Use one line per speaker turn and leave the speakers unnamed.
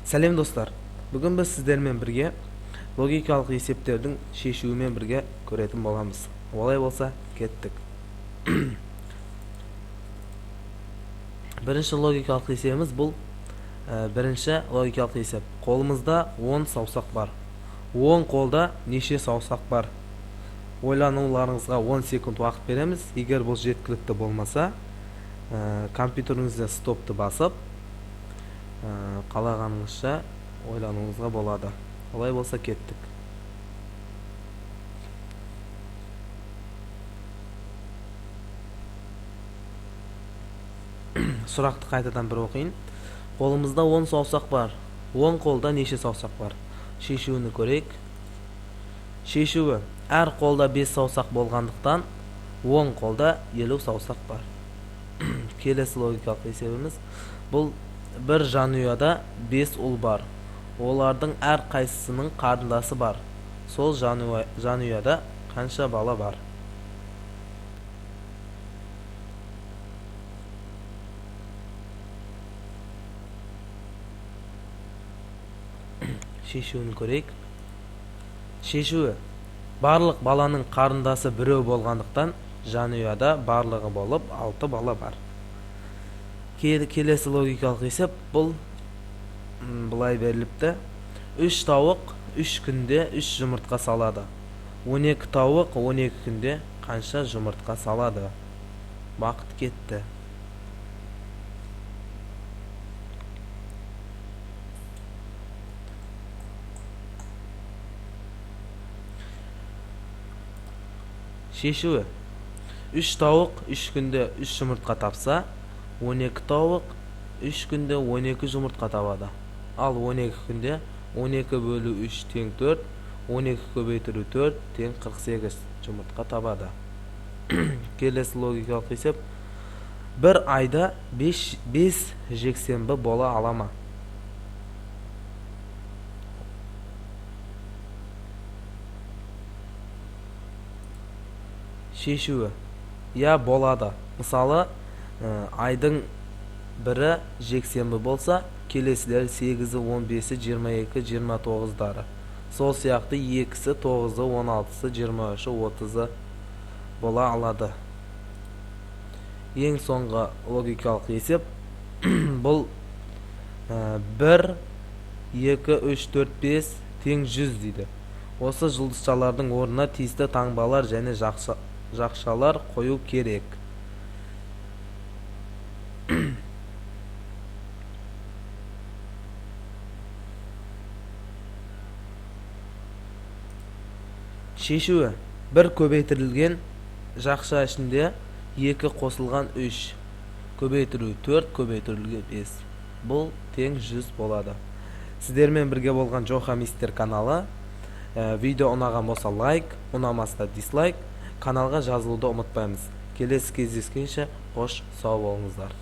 Сәлем достар. Бүгін біз сіздермен бірге логикалық есептердің шешуімен бірге көретін боламыз. Олай болса, кеттік. Бірінші логикалық есебіміз бұл бірінші логикалық есеп. Қолымызда 10 саусақ бар. 10 қолда неше саусақ бар? Ойлануларыңызға 10 секунд уақыт береміз. Егер бұл жеткілікті болмаса, компьютеріңізде стопты басып, қалағаныңызша ойлануыңызға болады. Олай болса, кеттік. Сұрақты қайтадан бір оқиын. Қолымызда 10 саусақ бар. 10 қолда неше саусақ бар? Шешуін көрейік. Шешуі: әр қолда 5 саусақ болғандықтан 10 қолда 50 саусақ бар. Келесі логикалық есебіміз бұл: бір жанұяда 5 ұл бар. Олардың әр қайсысының қарындасы бар. Сол жанұяда қанша бала бар? Шешуін көрейік. Шешуі: барлық баланың қарындасы біреу болғандықтан, жанұяда барлығы болып 6 бала бар. Келесі логикалық есеп бұл былай беріліпті. 3 тауық 3 күнде 3 жұмыртқа салады. 12 тауық 12 күнде қанша жұмыртқа салады? Уақыт кетті. Шешуі: 3 тауық 3 күнде 3 жұмыртқа тапса, 12 тауық 3 күнде 12 жұмыртқа табады. Ал 12 күнде 12 бөлу 3 тең 4, 12 көбейтіру 4 тең 48 жұмыртқа табады. Келесі логикалық есеп: бір айда 5 жексенбі бола ала ма? Шешуі: иә, болады. Мысалы, айдың бірі жексенбі болса, келесілері 8-і, 15-і, 22, 29-дары. Сол сияқты 2-сі, 9-ы, 16-сы, 23-і, 30-ы бола алады. Ең соңғы логикалық есеп бұл 1, 2, 3, 4, 5 тең 100 дейді. Осы жұлдызшалардың орнына тиісті таңбалар және жақшалар қою керек. Шешуі: 1 көбейтірілген жақша ішінде 2 қосылған 3 көбейтіру 4 көбейтірілген 5. Бұл тең 100 болады. Сіздермен бірге болған Джоха Мистер каналы. Видео ұнаған болса лайк, ұнамаса дизлайк, каналға жазылуды ұмытпаймыз. Келесі кездескенше қош сау болыңыздар.